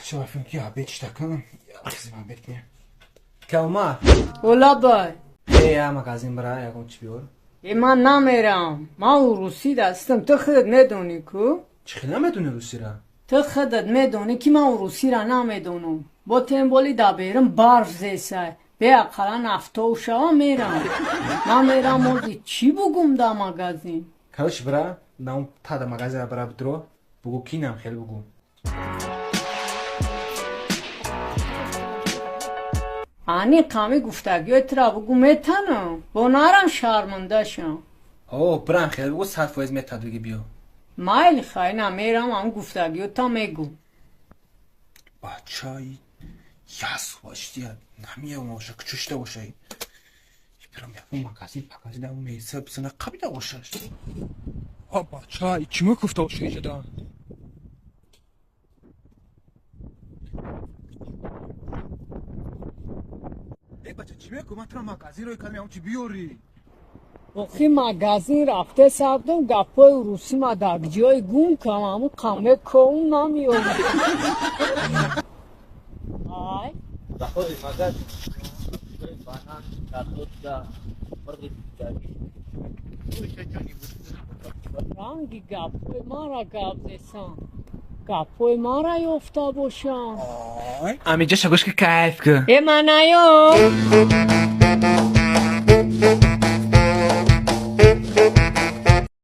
Бача, вафим ки обед чита кунам. Хизим, обед кунем. Калма. Олабай. Э, я магазин бара, ягон чи биёр. Э, ман намерам. Ман урусӣ дастам, ту худат медонӣ ку? Чӣ хел намедонӣ русира? Ту худат медонӣ, ки ман урусиро намедонам. Бо темболи даберим барф зесай. Беақалан афтов шава, мерам. Намерам, ози чӣ бугум да магазин? Короче, бара, наум та да магазин бара, бидро, бугу кинам хел бугу. Ани қами гуфтагиёи тура бугу, метанам. Бо нарам, шарманда шам. О, бирам хел бугу, 100% метад, биги биё. Майли, хай, намерам, ам гуфтагиёта мегу. Бачаи яс бошди, намеям боша, кучушта бошай. Бирам ягон магазин пагазин ам меса бизана қабида бошаш. А бача, чӣ мекуфта боша иҷода? Э, бача, чӣ мекӯ? Ман тура магазин рой кардам, ягон чи биёрӣ. Охи, магазин рафте сардум, гапҳои урусима дар ҷой гум кам, аму қаме коум намеёбам. Ай. Заходи в магазин, банан, картошка, мурғи дигари. Ранги гапҳои мара гап зесан. Гапҳои мара ёфта бошам. Амиҷа шагӯш ки, кайф ки. Э, манаём.